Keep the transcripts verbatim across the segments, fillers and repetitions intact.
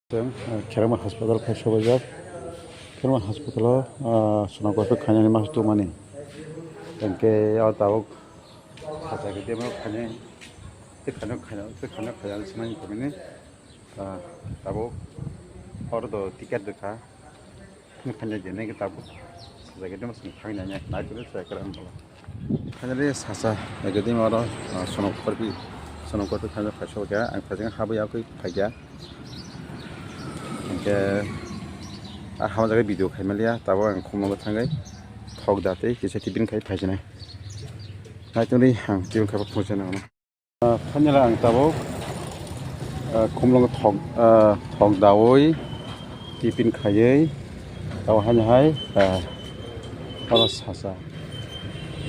Chwng, ah, Kherema hospital khai sobaijak. Kherema hospital o, ah, sonography khainani masa tongmani. Hwnkhe o tabuk khachaikhe temo khainai, tei khaino khaina, tei khaino khaina swmani tongmani. Ah, tabuk oro do ticket rwkha. Finally, sacha academy oro, ah, sonography, sonography khaina phaikha, ang phaikhe habwi yakwi phaikha. Hwnkhe, ah, hamjagwi video khaimaliya, tabuk ang khumlokgo thangwi thok da tei kisa tiffin khai phaisinai. Naitongdi ang tiffin khaibo phunukjana. Ah, finally ang tabuk, ah, khumlokgo thok, ah, thok daui tiffin khaiwi tabuk haino hai, ah, oro sacha.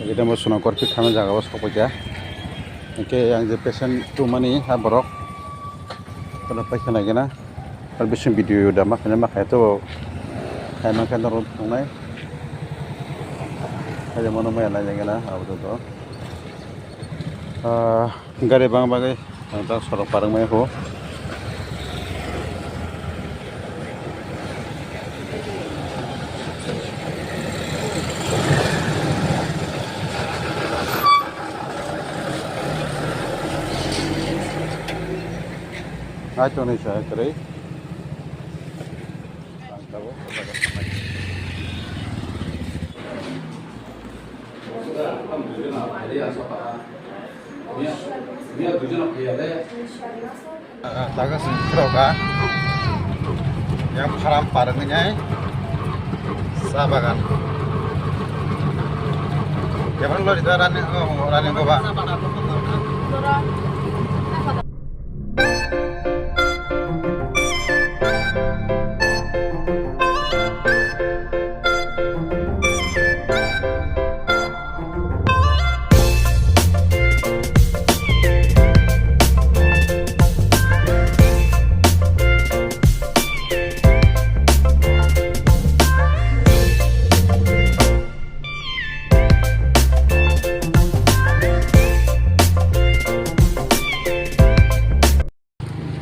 Ekdom bo sonography khaina jaga o sokphaikha. Hwnkhe ang je patient tongmani ha borok. Kono paikha naikhe na. Ar bising video da ma khaina ma khai to. Khai ma khe norok tongnai. Khai mano maya naikhe na abo to. Ah, gari bang bagwi ang tak sorok parwngmani ho. Ai tongnai sa kwrwi. Ang tabuk. Taga sing khro ka. Yang pharam parang ngai. Sa bagan. Yang lori da rani, oh, rani ko ba.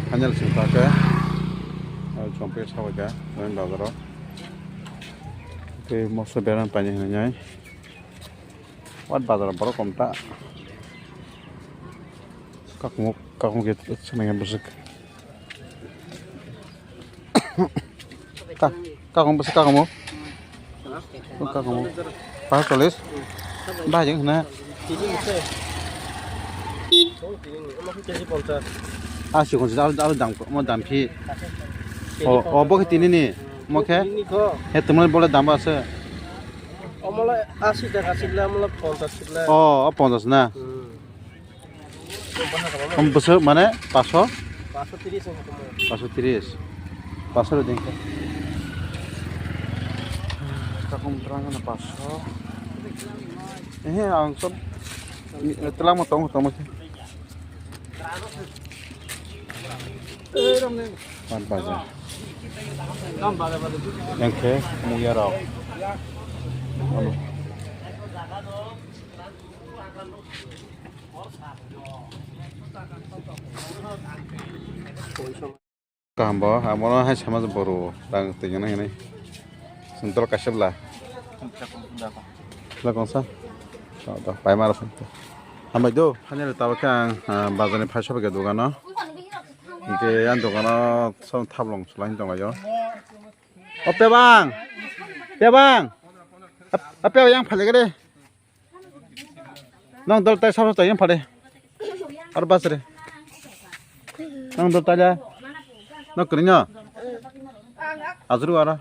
Final sing kha khe, ah, chompe sabai kha, main bazar o. Tei moso berang paini hinwi nai. Wat bazar borok kom ta. Kakung, kakung ke sini yang besek. Ka, kakung bwswk kakung o? O kakung o. Pash chollish? Bahai jeng hwna? Ah, sikon sida, aro dam, mo dam phi. O, o, bo khe tini ni, mo khe? He, tumani bole dam ba se? Omola asi taka sila, omola ponchas sila. O, o ponchas na? Hmm. Om bwswk mane paso? Paso tris wngkha tamo. Paso tris. Paso rw dingkha. Takum twlang na paso. Ehe, ang sob twlang mo tong tong mo. Mat baja. Yang khe mung ya rok. Anu. Kaham bo, amo no hai sama je boru rang twi gana hinwi. Sentral kaisa bwla. Bwla kongsa. To, to, pai maro phai to. Hambai do. Hani tabuk khe ang, ah, bazar ni phai sobai kha dogano. Hingke ang dogano som thablong sulai tonglaio. O pebang. Pebang. Ap-, a pebang yang phai khe de. Nong dol tai sabo tai yang phade. Ar bas re. Nong dol tai ja. Nong kri no. Ajru ara.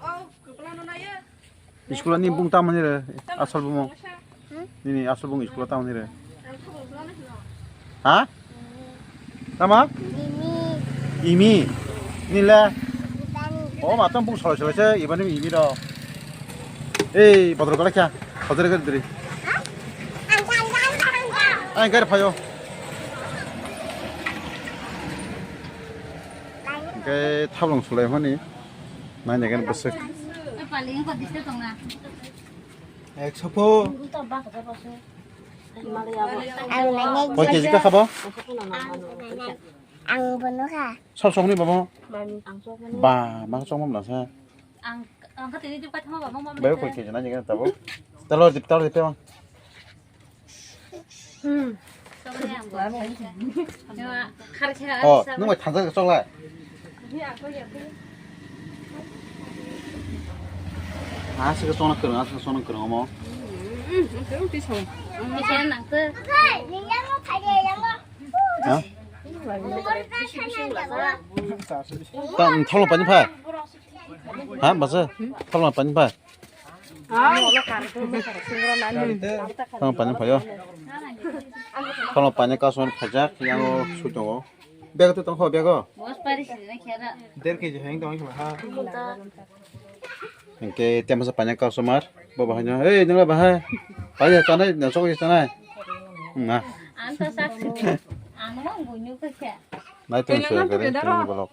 School ni bung tamani re. Asal bung. Nini asal bung school tamani re. Ha? Tama? Imi. Imi. Nila. O, ma tong bung solai solai se, ibani imi ro. Ei, bodol kala kya? Bodol kala diri. Ai, gari phayo. Hingke thablong sulai mani. Nai nai gani bwswk. Ekso po. Ang nai nai. Koi kg ka khabo? Ang bono kha. Sab sokni babo? Ba, ma sokma mla sa. Ang, ang kha tini dip kathama ba, mama. Bayo koi keji na jingga tabo. Talo dip, talo dip, talo. Hmm. Oh, nung bai thansa ka chokla. Ah, sika sona kereng, ah, sika sona kereng omo. Hmm, hmm, hmm, hmm. Ha? Ta, thalo pani pha. Ha, basa? Thalo pani pha. Thalo pani pha yo. Thalo pani kasong phaijak, yango sui tongo. Bego to tongkho, bego. Bos pari sini na khera. Der kg heng tong ha. Hingke temasa pani kasomar. Bo bahai no. Hey, nang bahai. Bahai chanai, na sok chanai. Na. Anta sak sini. Ang mo bunyu ka kya. Nai tong so gare, tong bolok.